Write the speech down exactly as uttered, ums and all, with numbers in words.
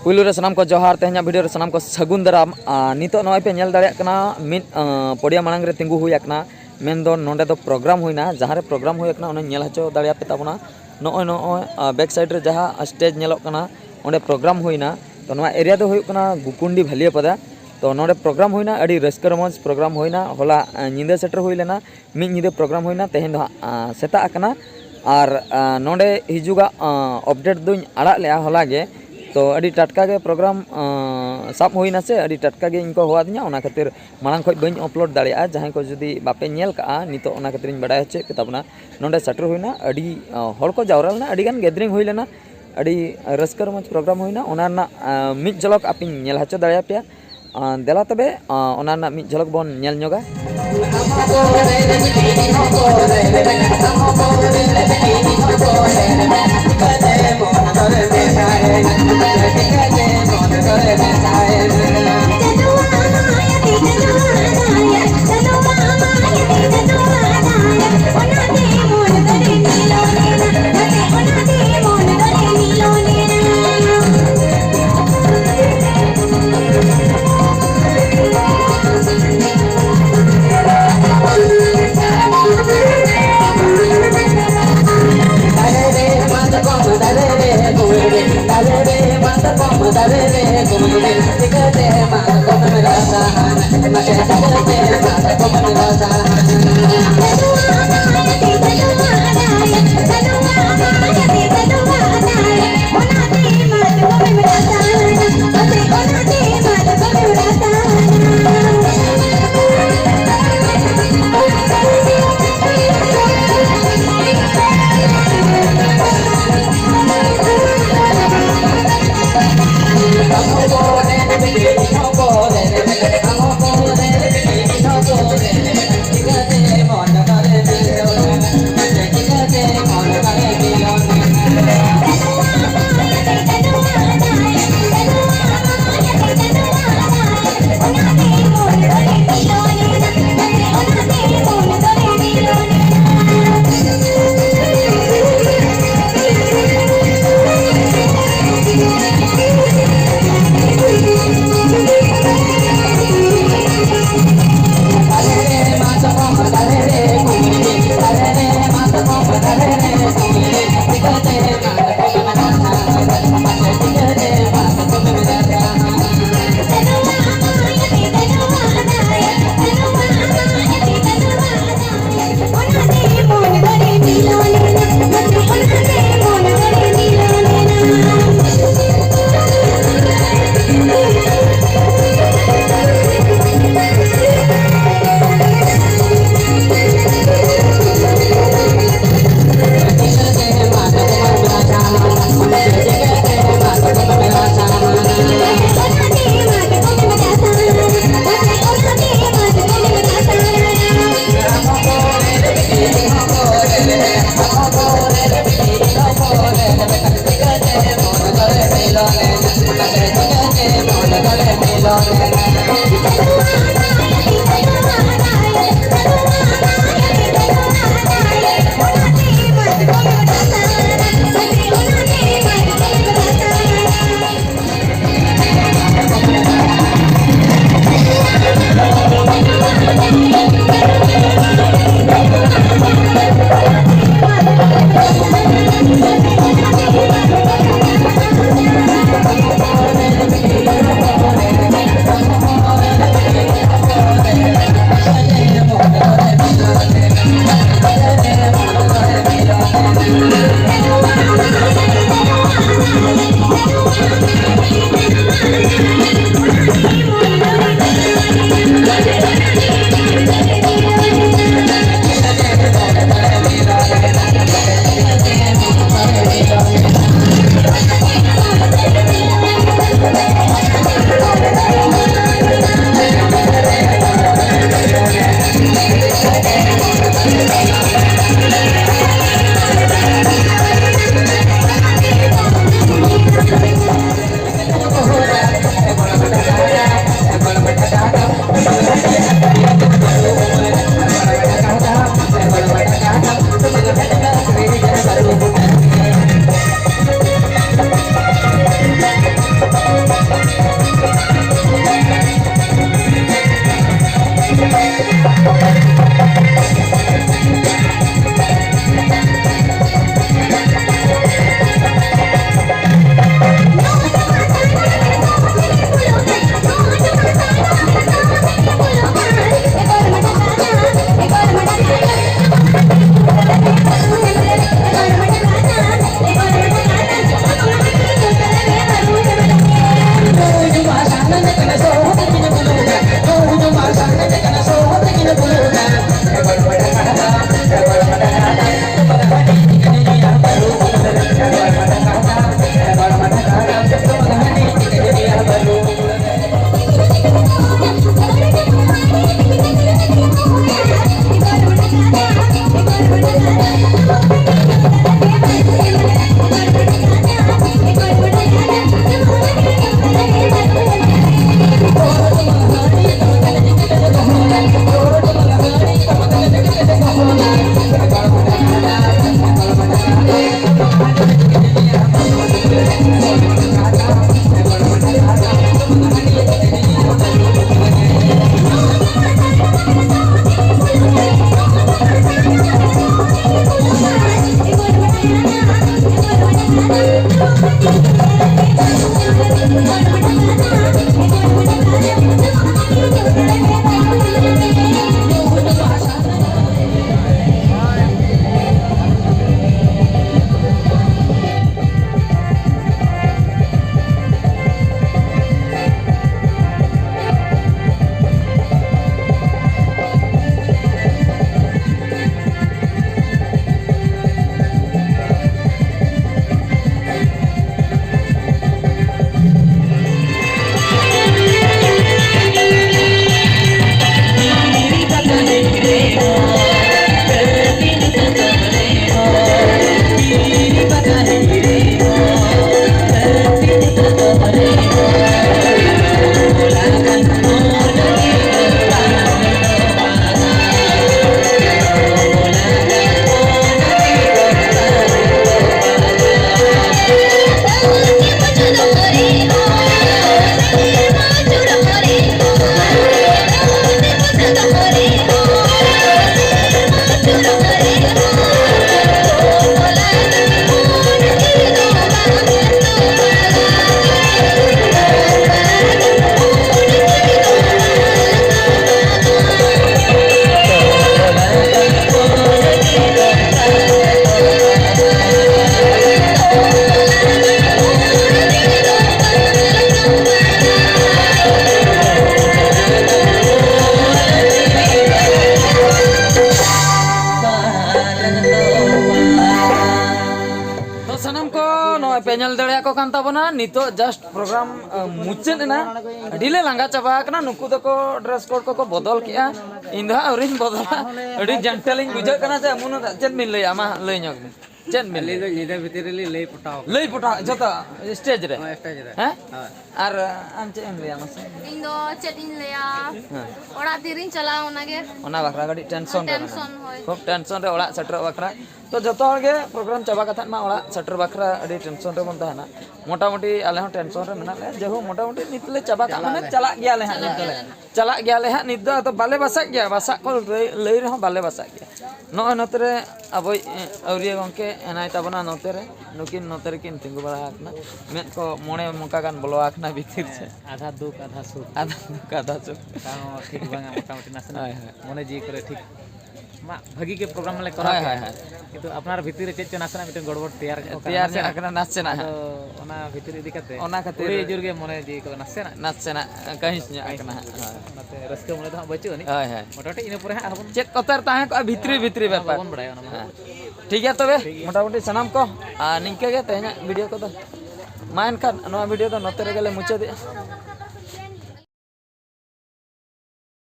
ᱯᱩᱭᱞᱩ ᱨᱮ ᱥᱟᱱᱟᱢ ᱠᱚ ᱡᱚᱦᱟᱨ, ᱛᱮᱦᱮᱧᱟᱜ ᱵᱷᱤᱰᱤᱭᱳ ᱨᱮ ᱥᱟᱱᱟᱢ ᱠᱚ ᱥᱟᱹᱜᱩᱱ ᱫᱟᱨᱟᱢ᱾ ᱟᱨ ᱱᱤᱛᱚᱜ ᱱᱚᱜᱼᱚᱭ ᱯᱮ ᱧᱮᱞ ᱫᱟᱲᱮᱭᱟᱜ ᱠᱟᱱᱟ, ᱢᱤᱫ, ᱟᱸ, ᱯᱚᱰᱤᱭᱟ ᱢᱟᱲᱟᱝ ᱨᱮ ᱛᱤᱸᱜᱩ ᱦᱩᱭ ᱟᱠᱟᱱᱟ, ᱢᱮᱱᱫᱚ ᱱᱚᱸᱰᱮ ᱫᱚ ᱯᱨᱳᱜᱨᱟᱢ ᱦᱩᱭᱱᱟ, ᱡᱟᱦᱟᱸ ᱨᱮ ᱯᱨᱳᱜᱨᱟᱢ ᱦᱩᱭ ᱟᱠᱟᱱᱟ, ᱚᱱᱟ ᱧᱮᱞ ᱦᱚᱪᱚ ᱫᱟᱲᱮᱭᱟᱯᱮ ᱛᱟᱵᱚᱱᱟ᱾ ᱱᱚᱜᱼᱚᱭ, ᱱᱚᱜᱼᱚᱭ, ᱟᱸ, ᱵᱮᱠ ᱥᱟᱭᱤᱰ ᱨᱮ ᱡᱟᱦᱟᱸ ᱥᱴᱮᱡᱽ ᱧᱮᱞᱚᱜ ᱠᱟᱱᱟ, ᱚᱸᱰᱮ ᱯᱨᱳᱜᱨᱟᱢ ᱦᱩᱭᱱᱟ᱾ ᱛᱚ, ᱱᱚᱣᱟ ᱮᱨᱤᱭᱟ ᱫᱚ ᱦᱩᱭᱩᱜ ᱠᱟᱱᱟ ᱜᱩᱠᱩᱱᱰᱤ ᱵᱷᱟᱞᱤᱭᱟᱯᱟᱫᱟ᱾ ᱛᱚ, ᱱᱚᱸᱰᱮ ᱯᱨᱳᱜᱨᱟᱢ ᱦᱩᱭᱱᱟ, ᱟᱹᱰᱤ ᱨᱟᱹᱥᱠᱟᱹ ᱨᱚᱢᱚᱡᱽ ᱯᱨᱳᱜᱨᱟᱢ ᱦᱩᱭᱱᱟ᱾ ᱦᱚᱞᱟ, ᱟᱸ, ᱧᱤᱫᱟᱹ ᱥᱮᱴᱮᱨ ᱦᱩᱭ ᱞᱮᱱᱟ᱾ ᱢᱤᱫ ᱧᱤᱫᱟᱹ ᱯᱨᱳᱜᱨᱟᱢ ᱦᱩᱭᱱᱟ, ᱛᱮᱦᱮᱧ ᱫᱚ ᱦᱟᱸᱜ, ᱟᱸ, ᱥᱮᱛᱟᱜ ᱟᱠᱟᱱᱟ᱾ ᱟᱨ, ᱟᱸ, ᱱᱚᱰᱮ ᱦᱤᱡᱩᱜᱟᱜ, ᱟᱸ, ᱟᱯᱰᱮᱴ ᱫᱚᱧ ᱟᱲᱟᱜ ᱞᱮᱜᱼᱟ ᱦᱚᱞᱟ ᱜᱮ᱾ ᱛᱚ, ᱟᱹᱰᱤ ᱴᱟᱴᱠᱟ ᱜᱮ ᱯᱨᱳᱜᱨᱟᱢ, ᱟᱸ, ᱥᱟᱵ ᱦᱩᱭᱱᱟ ᱥᱮ, ᱟᱹᱰᱤ ᱴᱟᱴᱠᱟ ᱜᱮ ᱤᱧ ᱠᱚ ᱦᱚᱦᱚᱣᱟᱫᱤᱧᱟ, ᱚᱱᱟ ᱠᱷᱟᱹᱛᱤᱨ ᱢᱟᱲᱟᱝ ᱠᱷᱚᱡ ᱵᱟᱹᱧ ᱟᱯᱞᱳᱰ ᱫᱟᱲᱮᱭᱟᱜᱼᱟ᱾ ᱡᱟᱦᱟᱸᱭ ᱠᱚ ᱡᱩᱫᱤ ᱵᱟᱯᱮ ᱧᱮᱞ ᱠᱟᱜᱼᱟ, ᱱᱤᱛᱚᱜ ᱚᱱᱟ ᱠᱷᱟᱹᱛᱤᱨᱤᱧ ᱵᱟᱰᱟᱭ ᱦᱚᱪᱚᱭᱮᱫ ᱯᱮ ᱛᱟᱵᱚᱱᱟ᱾ ᱱᱚᱰᱮ ᱥᱮᱴᱮᱨ ᱦᱩᱭᱱᱟ, ᱟᱹᱰᱤ, ᱟᱸ, ᱦᱚᱲ ᱠᱚ ᱡᱟᱣᱨᱟ ᱞᱮᱱᱟ, ᱟᱹᱰᱤ ᱜᱟᱱ ᱜᱮᱫᱟᱨᱤᱝ ᱦᱩᱭ ᱞᱮᱱᱟ, ᱟᱹᱰᱤ ᱨᱟᱹᱥᱠᱟᱹ ᱨᱚᱢᱚᱡᱽ ᱯᱨᱳᱜᱨᱟᱢ ᱦᱩᱭᱱᱟ᱾ ᱚᱱᱟ ᱨᱮᱱᱟᱜ, ᱟᱸ, ᱢᱤᱫ ᱡᱷᱚᱞᱚᱠ ᱟᱯᱮᱧ ᱧᱮᱞ ᱦᱚᱪᱚ ᱫᱟᱲᱮᱭᱟᱯᱮᱭᱟ᱾ ᱟᱸ, ᱫᱮᱞᱟ ᱛᱚᱵᱮ, ᱟᱸ, ᱚᱱᱟ ᱨᱮᱱᱟᱜ ᱢᱤᱫ ᱡᱷᱚᱞᱚᱠ ᱵᱚᱱ ᱧᱮᱞ ᱧᱚᱜᱟ᱾ ᱛᱚ ᱥᱟᱱᱟᱢ ᱠᱚ ᱱᱚᱜᱼᱚᱭ ᱯᱮ ᱧᱮᱞ ᱫᱟᱲᱮᱭᱟᱠᱚ ᱠᱟᱱ ᱛᱟᱵᱚᱱᱟ, ᱱᱤᱛᱚᱜ just program, ᱟ, ᱢᱩᱪᱟᱹᱫ ᱮᱱᱟ᱾ ᱟᱹᱰᱤ ᱞᱮ ᱞᱟᱸᱜᱟ ᱪᱟᱵᱟ ᱟᱠᱟᱱᱟ᱾ ᱱᱩᱠᱩ ᱫᱚᱠᱚ dress code ᱠᱚᱠᱚ ᱵᱚᱫᱚᱞ ᱠᱮᱜᱼᱟ, ᱤᱧ ᱫᱚ ᱦᱟᱸᱜ ᱟᱹᱣᱨᱤᱧ ᱵᱚᱫᱚᱞᱟ᱾ ᱟᱹᱰᱤ gentle ᱤᱧ ᱵᱩᱡᱷᱟᱹᱜ ᱠᱟᱱᱟ ᱥᱮ᱾ ᱮᱢᱚᱱ ᱪᱮᱫ ᱵᱤᱱ ᱞᱟᱹᱭᱟ, ᱢᱟ ᱞᱟᱹᱭ ᱧᱚᱜ ᱵᱤᱱ, ᱪᱮᱫ ᱵᱤᱱ ᱟᱹᱞᱤᱧ ᱞᱟᱹᱭᱟ? ᱫᱚ ᱧᱤᱫᱟᱹ ᱵᱷᱤᱛᱤᱨ ᱨᱮᱞᱤᱧ ᱞᱟᱹᱭ ᱯᱚᱴᱟᱣ ᱠᱟᱜᱼᱟ᱾ ᱞᱟᱹᱭ ᱯᱚᱴᱟᱣ ᱡᱚᱛᱚ stage ᱨᱮ? ᱦᱳᱭ, stage ᱨᱮ᱾ ᱦᱮᱸ? ᱦᱳᱭ᱾ ᱟᱨ ᱟᱢ ᱪᱮᱫ ᱮᱢ ᱞᱟᱹᱭᱟ ᱢᱟᱥᱮ? ᱤᱧ ᱫᱚ ᱪᱮᱫ ᱤᱧ ᱞᱟᱹᱭᱟ, ᱦᱮᱸ᱾ ᱚᱲᱟᱜ ᱛᱤᱨᱤᱧ ᱪᱟᱞᱟᱜᱼᱟ ᱚᱱᱟᱜᱮ᱾ ᱚᱱᱟ ᱵᱟᱠᱷᱨᱟ ᱠᱟᱹᱴᱤᱡ tension ᱨᱮ ᱢᱮᱱᱟᱜᱼᱟ᱾ Tension, ᱦᱳᱭ᱾ ᱠᱷᱩᱵ tension ᱨᱮ ᱚᱲᱟᱜ ᱥᱮᱴᱮᱨᱚᱜ ᱵᱟᱠᱷᱨᱟ᱾ ᱛᱚ ᱡᱚᱛᱚ ᱦᱚᱲ ᱜᱮ ᱯᱨᱳᱜᱨᱟᱢ ᱪᱟᱵᱟ ᱠᱟᱛᱮᱫ ᱢᱟ ᱚᱲᱟᱜ ᱥᱮᱴᱮᱨ ᱵᱟᱠᱷᱨᱟ ᱟᱹᱰᱤ ᱴᱮᱱᱥᱚᱱ ᱨᱮᱵᱚᱱ ᱛᱟᱦᱮᱱᱟ᱾ ᱢᱚᱴᱟᱢᱩᱴᱤ ᱟᱞᱮ ᱦᱚᱸ ᱴᱮᱱᱥᱚᱱ ᱨᱮ ᱢᱮᱱᱟᱜ ᱞᱮᱭᱟ᱾ ᱡᱮᱦᱳᱠ, ᱢᱚᱴᱟᱢᱩᱴᱤ ᱱᱤᱛ ᱞᱮ ᱪᱟᱵᱟ ᱠᱟᱜᱼᱟ, ᱢᱟᱱᱮ ᱪᱟᱞᱟᱜ ᱜᱮᱭᱟᱞᱮ ᱦᱟᱸᱜ ᱱᱤᱛ ᱫᱚᱞᱮ᱾ ᱪᱟᱞᱟᱜ ᱜᱮᱭᱟᱞᱮ ᱦᱟᱸᱜ ᱱᱤᱛ ᱫᱚ, ᱟᱫᱚ ᱵᱟᱞᱮ ᱵᱟᱥᱟᱜ ᱜᱮᱭᱟ, ᱵᱟᱥᱟᱜ ᱠᱚ ᱞᱟᱹᱭ, ᱞᱟᱹᱭ ᱨᱮᱦᱚᱸ ᱵᱟᱞᱮ ᱵᱟᱥᱟᱜ ᱜᱮᱭᱟ᱾ ᱱᱚᱜᱼᱚᱭ ᱱᱚᱛᱮ ᱨᱮ ᱟᱵᱚᱭᱤᱡ, ᱮ, ᱟᱹᱣᱨᱤᱭᱟᱹ ᱜᱚᱢᱠᱮ ᱦᱮᱱᱟᱭ ᱛᱟᱵᱚᱱᱟ ᱱᱚᱛᱮ ᱨᱮ, ᱱᱩᱠᱤᱱ ᱱᱚᱛᱮ ᱨᱮᱠᱤᱱ ᱛᱤᱸᱜᱩ ᱵᱟᱲᱟ ᱟᱠᱟᱱᱟ᱾ ᱢᱮᱫ ᱠᱚ ᱢᱚᱬᱮ ᱢᱚᱠᱟ ᱜᱟᱱ ᱵᱚᱞᱚ ᱟᱠᱟᱱᱟ ᱵᱷᱤᱛᱤᱨ ᱥᱮᱫ᱾ ᱟᱫᱷᱟ ᱫᱩᱠ ᱟᱫᱷᱟ ᱥᱩᱠ᱾ ᱟᱫᱷᱟ ᱫᱩᱠ ᱟᱫᱷᱟ ᱥᱩᱠ᱾ ᱛᱟᱣ ᱦᱚᱸ ᱴᱷᱤᱠ ᱵᱟᱝᱟ, ᱢᱚᱴᱟᱢᱩᱴᱤ ᱱᱟᱥᱮᱱᱟᱜ ᱦᱳᱭ, ᱦᱳᱭ᱾ ᱢᱚᱱᱮ ᱡᱤᱣᱤ ᱠᱚᱨᱮ ᱴᱷᱤᱠ ᱢᱟ ᱵᱷᱟᱹᱜᱤ ᱜᱮ ᱯᱨᱳᱜᱨᱟᱢ ᱞᱮ ᱠᱚᱨᱟᱣ ᱦᱳᱭ, ᱠᱮᱫ᱾ ᱦᱳᱭ, ᱦᱳᱭ᱾ ᱠᱤᱱᱛᱩ ᱟᱯᱱᱟᱨ ᱵᱷᱤᱛᱤᱨ ᱨᱮ ᱪᱮᱫ ᱪᱚ ᱱᱟᱥᱮᱱᱟᱜ ᱢᱤᱫᱴᱮᱱ ᱜᱚᱲᱵᱚᱲ ᱛᱮᱭᱟᱨ ᱧᱚᱜ ᱠᱟᱱᱟ, ᱛᱮᱭᱟᱨ ᱧᱚᱜ ᱱᱟᱥᱮᱱᱟᱜ᱾ ᱟᱠᱟᱱᱟ ᱱᱟᱥᱮᱱᱟᱜ ᱟᱫᱚ ᱦᱟᱸᱜ᱾ ᱚᱱᱟ ᱵᱷᱤᱛᱤᱨ ᱤᱫᱤ ᱠᱟᱛᱮ ᱚᱱᱟ ᱠᱷᱟᱹᱛᱤᱨ ᱟᱹᱰᱤ ᱡᱳᱨ ᱜᱮ ᱢᱚᱱᱮ ᱡᱤᱣᱤ ᱠᱚ ᱱᱟᱥᱮᱱᱟᱜ ᱱᱟᱥᱮᱱᱟᱜ ᱠᱟᱹᱦᱤᱥ ᱧᱚᱜ ᱠᱟᱹᱦᱤᱥ ᱟᱠᱟᱱᱟ ᱧᱚᱜ ᱦᱟᱸᱜ᱾ ᱠᱟᱱᱟ᱾ ᱦᱳᱭ᱾ ᱚᱱᱟᱛᱮ ᱨᱟᱹᱥᱠᱟᱹ ᱢᱚᱱᱮ ᱫᱚ ᱦᱟᱸᱜ ᱵᱟᱹᱪᱩᱜ ᱟᱹᱱᱤᱡ᱾ ᱦᱳᱭ, ᱦᱳᱭ᱾ ᱢᱚᱴᱟᱢᱩᱴᱤ ᱤᱱᱟᱹ ᱯᱚᱨᱮ ᱦᱟᱸᱜ ᱟᱨᱦᱚᱸ ᱵᱚᱱ ᱪᱮᱫ ᱠᱚᱛᱮ ᱛᱟᱦᱮᱸ ᱠᱚᱜᱼᱟ ᱵᱷᱤᱛᱨᱤ ᱵᱷᱤᱛᱨᱤ ᱚᱱᱟ ᱵᱮᱯᱟᱨ᱾ ᱵᱟᱵᱚᱱ ᱵᱟᱲᱟᱭᱟ ᱚᱱᱟ ᱢᱟ᱾ ᱦᱮᱸ᱾ ᱴᱷᱤᱠ ᱜᱮᱭᱟ ᱛᱚᱵᱮ, ᱴᱷᱤᱠ ᱜᱮᱭᱟ᱾ ᱢᱚᱴᱟᱢᱩᱴᱤ ᱥᱟᱱᱟᱢ ᱠᱚ, ᱟᱨ ᱱᱤᱝᱠᱟᱹ ᱜᱮ ᱛᱮᱦᱮᱧᱟᱜ ᱵᱷᱤᱰᱤᱭᱳ ᱠᱚᱫᱚ᱾ ᱢᱟ ᱮᱱᱠᱷᱟᱱ ᱱᱚᱣᱟ ᱵᱷᱤᱰᱤᱭᱳ ᱫᱚ ᱱᱚᱛᱮ ᱨᱮᱜᱮ ᱞᱮ ᱢᱩᱪᱟᱹᱫᱮᱜᱼᱟ᱾